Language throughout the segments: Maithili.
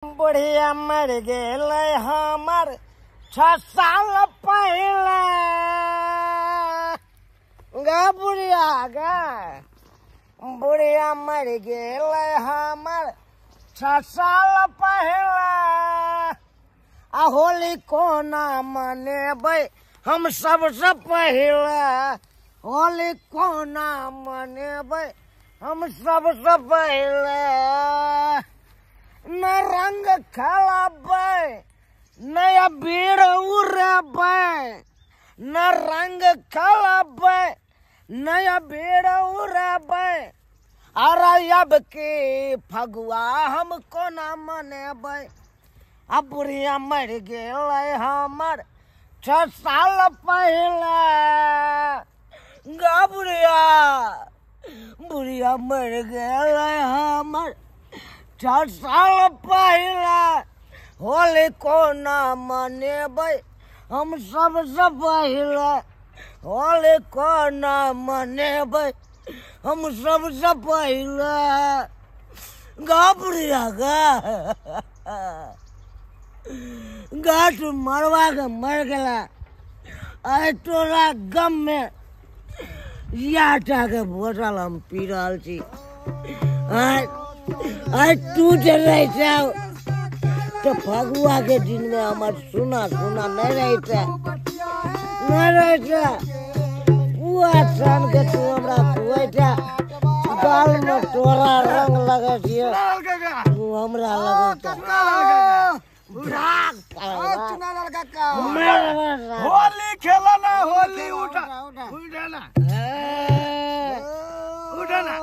बुढ़िया मर गेलै हमर 6 साल पहिले गा बुढ़िया गा। बुढ़िया मर गेलै हमर 6 साल पहिले आ होली कोना मनेबै हम सबसे पहिले। होली कोना मनेबै हम सबसे पहिले। न रंग खेलबै न अबीर उड़ेबै, न रंग खेलबै न अबीर उड़ेबै। अरे अब के फगुआ हम कोना मनेबै। अब बुढ़िया मर गेलै हमर 6 साल पहिले गा बुढ़िया। बुढ़िया मर गेलै हमर 6 साल पहिले। होली कोना मनेबै हम सबसे पहिले। होली कोना मनेबै हम सबसे पहिले गा बुढ़िया गा। गाछ मरवा के मर गेला आइ तोरा गम में याटा के बोतल हम पी रहल छी। आइ तू जे रहै छौ तऽ फगुआ के दिन में हमर सुना सुना नहीं रहै नहीं रहै। पुआ सान के तू हमरा खुआइ छे, गाल में तोरा रंग लगै छियै, तू हमरा लगै छे। होली खेला ना, होली उठा उठा ना उठा ना।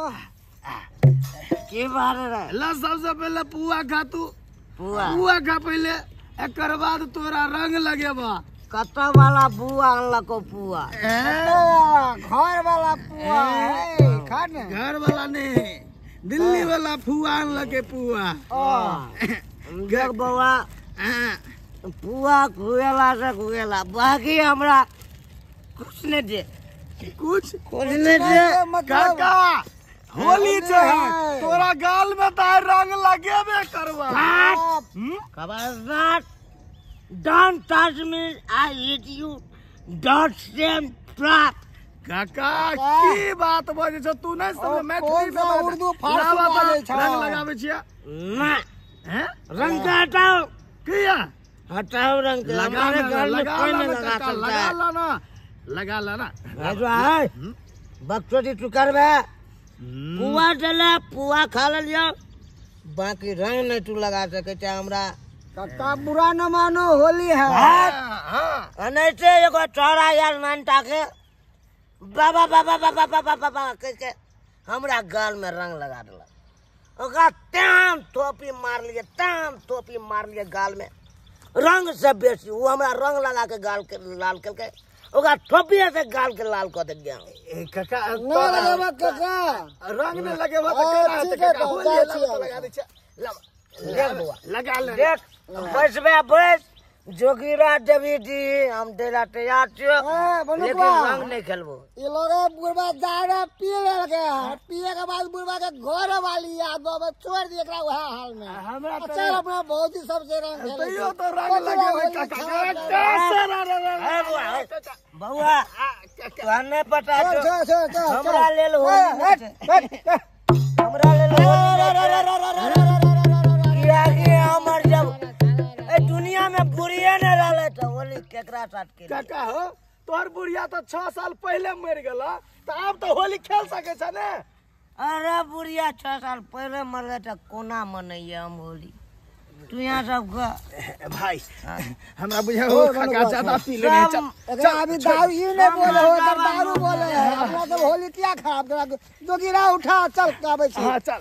की बात रे? ला सबसे पहले पुआ खा, तू पुआ खा पहले, एकर बाद तोरा रंग लगेबा। कत वाला बुआ अनलको पुआ? घर वाला पुआ है, खा ने। घर वाला नहीं, दिल्ली वाला फुआ अनलके पुआ। देख बौआ, पुआ खुएला से खुएला, बाकी हमरा कुछ नहीं दे, कुछ कुछ नहीं दे। काका होली छे, तोरा गाल में त रंग लगेबे करबा। खबरदार, don't touch me, I hate you, don't same trap. काका की बात बजै छौ तू? नहीं समझ मैथिली में उर्दू फारसी बाजै छौ। रंग लगाबै छियै ना? हैं रंग के हटाओ। किया हटाओ रंग के? हमारे घर में कोई नहीं लगा सकता। लगा ला ना, लगा ला ना। बकचोदी तू करबे, पुआ देले पुआ खा लेलियो, बाकी रंग नहीं तू लगा सकै छै हमरा। काका बुरा न मानो, होली है। एनाहिते एगो चौड़ा यार मानता के बाबा बाबा बाबा बाबा बाबा कहि के हमरा गाल में रंग लगा देलक। ओकरा ताम टोपी मारलियै, ताम टोपी मारलियै गाल में रंग से बेसी। ओ हमरा रंग लगा के गाल के लाल केलकै, ओकरा टोपिए से गाल के लाल कऽ देलियै। काका न लगेबा काका, रंग न लगेबा त केना हेतै काका? होली लगा दै छै, लगा ले। देख बैसबे बैस, जोगीरा देवी जी हम देला तैयार छियो, लेकिन रंग नहीं खेलबो। ई लोग बुढ़वा दारू पी लेलकै, पिए के बाद बुढ़वा के घर वाली याद आवे, छोड़ दिए एकरा वएह हाल में। हमरा चल अपना भौजी सबसे रंग खेले। तैयो तो रंग लगेबै काका। बौआ तोहर नहीं पता छौ, हमरा लेल होली, हमरा लेल होली। हमर जब दुनिया में बुढ़िया नहीं रहले त होली केकरा साथ खेली? काका हो, तोहर बुढ़िया तो 6 साल पहले मर गेला, त आब तो होली खेल सके छ ने? अरे बुढ़िया 6 साल पहले मर गए त कोना मनैये हम होली? तू यहाँ सब भाई हमरा बुझा हो काका ज्यादा पी लेने। चल एकरा अभी दारू ई नहीं बोले हो, एकर दारू बोले है। अपना सब होली किया खराब करा? जोगीरा उठा चल आबै छी। हां चल।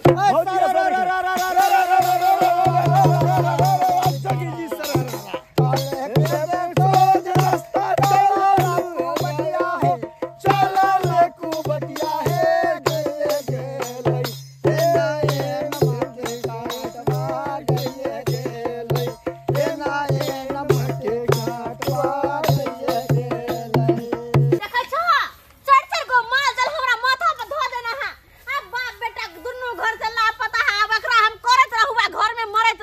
घर में मरैत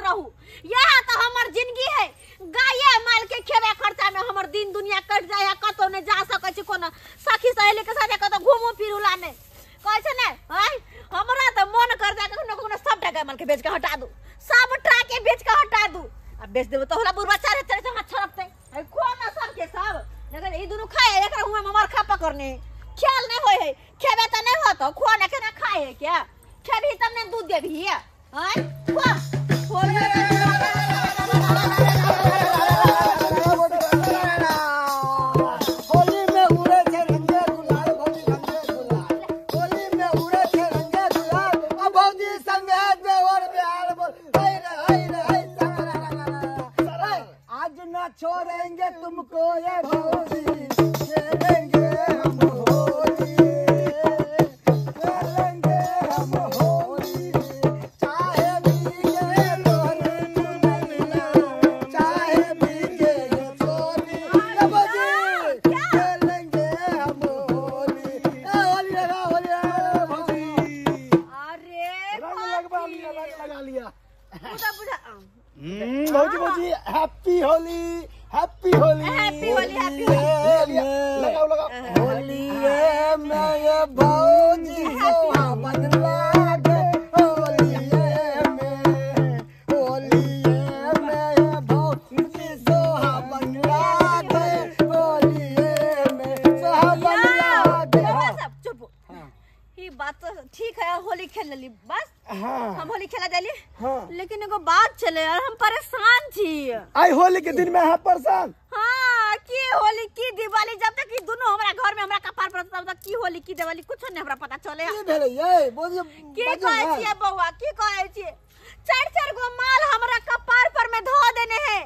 हमर दिन दुनिया कट जाय है, कतौ नहीं जा सकै छी, कोनो सखी सहेली के साथे कतौ घूमू फिरू ला नहीं कहै छै ने। आय हमरा त मन कर जाय कखनो कखनो सबटा गाय माल के बेच के हटा दू, सबटा के बेच के हटा दू। आ बेच देबो त होला बुढ़बा चारे चारे से हाथ छड़पतै। आई कोना सब के सब लेकिन ई दुनू खाए एकरा हुआ हमर खा पकड़ने खेल नहीं होय है, खेबे त नहीं होतो, खोना केना खाए है क्या, खेबही तब ने दूध देबही। आय खो होली में उड़े छे रंगे गुलाल भौजी रंगे गुलाल, होली में उड़े छे रंगे गुलाल, अब भौजी संगे देवर बिहार बोल हाय रे हाय रे हाय सारा। आज ना छोड़ेंगे तुमको ये भौजी, खेलेंगे हम होली, खेलेंगे हम होली, चाहे भीगे तोहर चुनरिया, चाहे भीगे चोली, ए भौजी खेलेंगे हम होली, ए होली लगा होली लगा भौजी। अरे रंग लगवा लिया, रंग लगा लिया। बुझा बुझा भौजी भौजी happy Holi, happy Holi, happy Holi, happy Holi. लगाओ लगाओ। होली में ये भौजी सोहावन लागे, होली में, होली में ये भौजी सोहावन लागे, होली में सोहावन लागे। सब चुप, ई बात तो ठीक है, होली खेल लेली बस। हाँ हम होली खेला जाली। हाँ। लेकिन एगो बात चले यार, हम परेशान छी। आई होली के दिन में अहाँ परेशान? हाँ, की होली की दिवाली, जब तक ई दोनों हमरा घर में हमरा कपार पर तब तक की होली की दिवाली कुछ नहीं हमरा पता चले। की भेलै ये भौजी? की कहै छियै बौआ, की कहै छियै? चार चार गो माल हमरा कपार पर में धो देने है।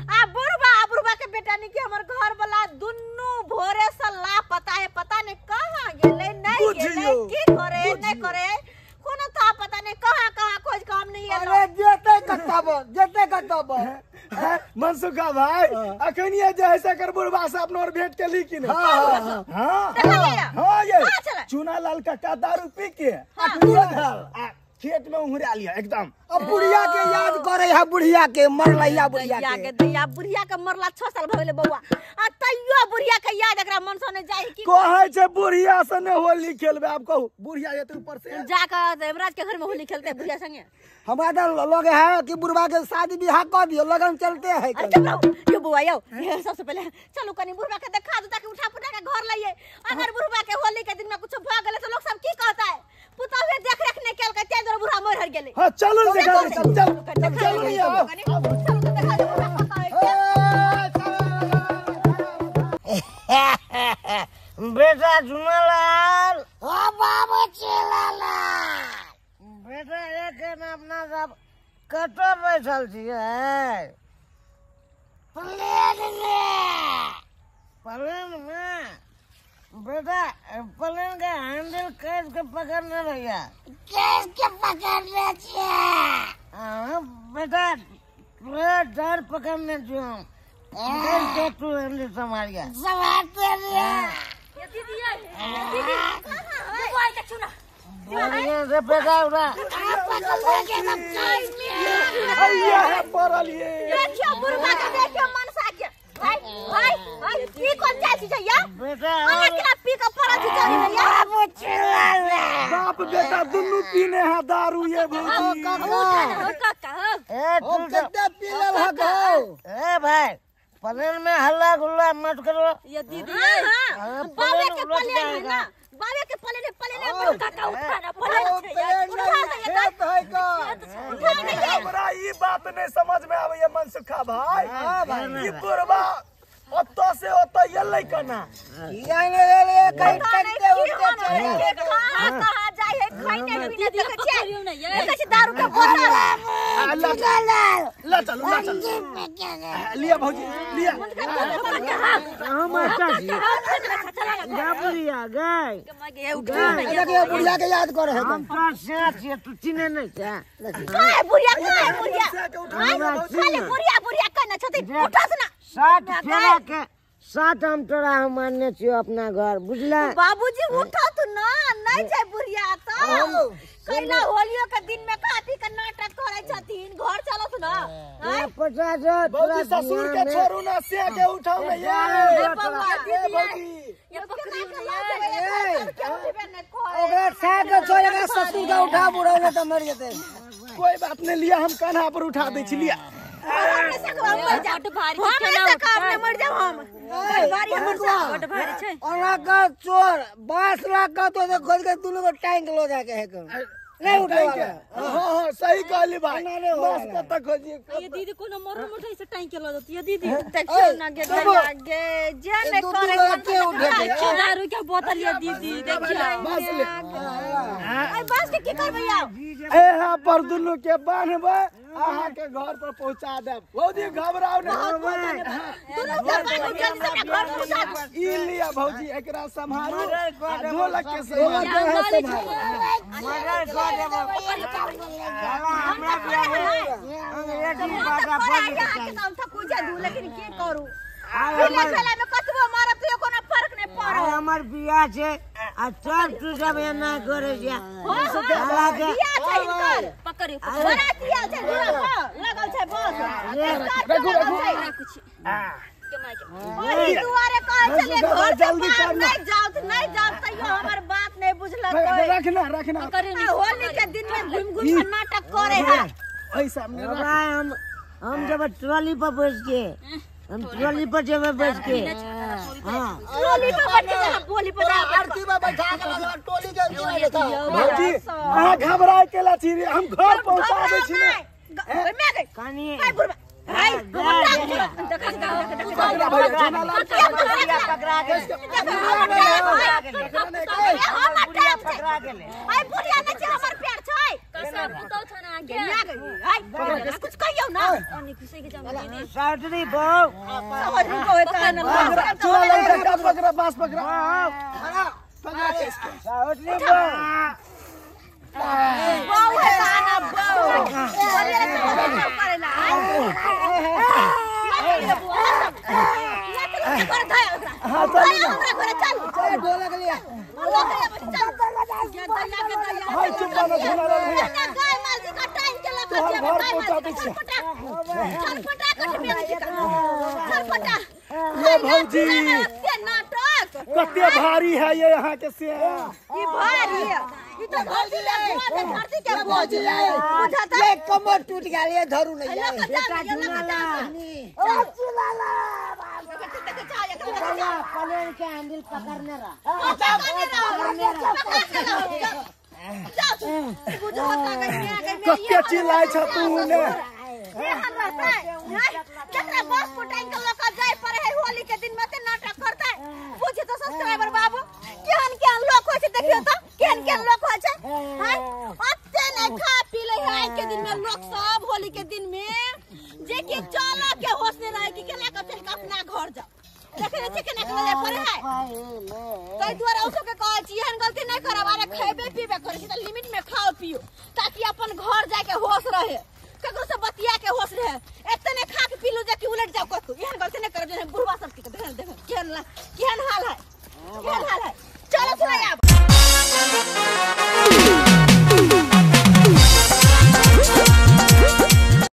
आ बुढ़बा के बेटा नी के हमर घर वाला दुन्नू भोरे से लापता है, पता नहीं कहाँ गेलै नहीं गेलै, की करे नहीं करे कोनो था पता नहीं, कहाँ कहाँ खोज के हम नहीं एलो। अरे जेते कतब, जेते कतब। मनसुखा भाई अखन ये जे ऐसा कर बुढ़बा से अपना और भेंट केली कि नहीं? हाँ हाँ देखलियै? हाँ ये कहाँ छलै? चूना लाल काका दारू पी के आ खेत में उंगरा लिया एकदम। अब बुढ़िया के याद करे है, बुढ़िया के मरलैया, बुढ़िया के दैया, बुढ़िया के मरला 6 साल भ गेलै बौआ, आ तैयो बुढ़िया के याद एकरा मन से नहीं जाय की कहै छै बुढ़िया से ने होली खेलबे। आब कहू बुढ़िया जेतै ऊपर से जाके हेमराज के घर में होली खेलते बुढ़िया संगे। हमरा तो लगे है कि बुढ़वा के शादी बियाह कर दियो, लगन चलते है। अरे चुप रहो यो बौआ, यो सबसे पहले चलू कनी बुढ़वा के देखा दू ताकि उठा पुटा के घर लइए। अगर बुढ़वा के होली के दिन में कुछ भ गेलै त लोग सब की कहता है, पुतौहे देख रेख नहीं केलकै तें दुआरे बुढ़ा मर गेलै। हां चलू देखा दे, चल चल चलू नहीं आओ। चलू तो देखा दे बुढ़ा कता है। बेटा झुनालाल, ओ बाबू चिलाला, बेटा एक अपना सब कतौ बैठल छियै? प्लेन में, प्लेन में बेटा, प्लेन के हैंडल कैस के पकड़ने रहिया? कैस के पकड़ने छियै? हाँ बेटा, पूरा डर पकड़ने छियौ, कैस के तू हैंडल संभालिया। संभालते रहिया। ये दीदी ये दीदी कहाँ है? के चुना बढ़िया से बेटा उड़ा। हैया है पड़ल ये। देखियो बुढ़वा के, देखियो मनसा के। भाई भाई भाई की कोन जाइ छी या बेटा? ओना केना पी के पड़ल छी चली या बाबू चिल्लाले। बाप बेटा दुन्नू पीने है दारू ये भौजी। काका काका ए ओ तू कते पी लेल हक हौ? ए भाई प्लेन में हल्ला गुल्ला मत करो। ये दीदी हां बाबे के प्लेन है ना, बाबे के प्लेन है, प्लेन है काका उठा ना प्लेन छै यार, उठा दे ये खेत है का उठा दे ये। हमरा ई बात नहीं समझ में आवे ये मनसुखा भाई। हां भाई ई बुढ़वा ओतऽ से ओतऽ एलै केना? किया ने एलै? कहीं पता नहीं टकते की उठते होन चले। है, कहाँ कहाँ जाय है, खाइने पीने देखै छियै, देखै छियै दारू के बोतल। आ, ला ला चलू, ला चलू लिया भौजी लिया। हम अच्छा छी बुढ़िया गए देखिए बुढ़िया के याद करे है। हम तो से छियै, तू चिन्है नहीं छै। काहे बुढ़िया, काहे बुढ़िया, खाली बुढ़िया बुढ़िया कहने छथिन, उठस ना। सात फेरा के साथ हम तोरा हम मानने छियो अपना घर बुझला। बाबूजी उठो तू ना नहीं जाय बुढ़िया तो कैला होलियो के दिन में खा पी के नाटक करे छथिन घर चलो तू ना। 50 भौजी ससुर के छोड़ू ना से के उठाऊ ना ये भौजी ये पकड़ी ओकरा साथ के छोड़ के ससुर के उठा बुढ़ाऊ ना त मर जेतै। कोई बात नहीं लिया हम कान्हा पर उठा दै छी लिया। चोर बांस लाख का तो खोज के दुनू को टांग लो जाके है नहीं उठावा। हां सही कहली भाई बांस कत खोजिए ये दीदी कोनो मोर मोटा से टांग के लो जाती ये दीदी देखियो ना गे गे जे ने करे के दारू के बोतल ये दीदी देखियो बांस ले आई बांस के की करबै आब ए हां पर दुनू के बांधबै अहाँ के घर पर पहुंचा देब। भौजी घबराओ ना दुनू के बांधू जल्दी से अपना घर पहुंचा दू। ई लिया भौजी एकरा संभारू ढोलक के संभारू मर्डर कर देबो हमरा अंग्रेजी बाजा बोल के हम थकू जा दू लेकिन की करू पीले खेला में कतबो मारब तो कोनो फर्क नहीं पड़त। हमर बियाह छै आ चल तू सब एना करे छै बियाह छै हिनकर पकड़ियो बराती आयल छै दूरा पर लगल छै बस रखू रखू राखू छी ओही दुआरे कहै छलियै घर जल्दी कर नहीं जाओ नहीं जाओ तैयो हमर बात नहीं बुझलक। रखना रखना होली के दिन में घूम घूम के नाटक करे है ओई सामने रख। हम जब ट्रॉली पर बैठ के हम ट्रॉली पर जब बैठ के हां ट्रॉली पर बैठ के बोली पर आरती में बैठा के टोली के देखा। भौजी अहाँ घबराय के ला छी हम घर पहुंचा दै छी ने मैं गई कनी हाय बुढ़बा हाय पकड़ा भैया झोला लाल पकड़ा के पकड़ा गेले हाय बुढ़िया नै छै हमर प्यार छै कसम पुतौ छ ना गे हाय कुछ कहियौ ना ओनी खुशी के जम दीदी साउत्री बहु समझ रुको है तहन झोला लाल का पकड़ा बांस पकड़ा पकड़ा के इसको साउत्री बहु बहु है ताना बहु करेला हां चल चल ढोलक लिया हाय चुप बना झोला लाल भैया गाय माल जी का टाइम के लगा तोहर घर पहुंचा दै छी। छटपटा कट में छटपटा ये भौजी नाटक कते भारी है ये यहाँ के से ई भारी है ई तो धरती के बोझ धरती के बोझ बुझाता ये कमर टूट गेल ये धरू नहीं बेटा झूला ओ चुलाला पलेन के हैंडल पकड़ने रहा कते चिल्लाय छ तू ने जकरा बस पर टांग के लऽ के जाय पड़े है होली के दिन में ते नाटक करतै। बुझी तो सब्सक्राइबर बाबू केहन केहन लोक होइ छै देखियौ त केहन केहन लोक होइ छै। हैं ओते नै खा पी लै है आइ के दिन में लोक सब होली के दिन में जे कि चल के होश नै रहे कि केना के चल के अपना घर जाओ। देखे नै छै केना के जाय पड़े है तै दुआरे ओ सबके कहै छी एहन गलती नै करब। अरे खेबे पीबे करै छी त लिमिट में खाओ पियो ताकि अपन घर जाय के होश रहे ककरो से बतिया के होश रहे। एते ने खा के पी लो जाके उलट जाओ कतौ एहन गलती नै करब जे बुढ़वा सब के देखन देखन केहन केहन हाल है केहन हाल है। चलो सुनाई आब।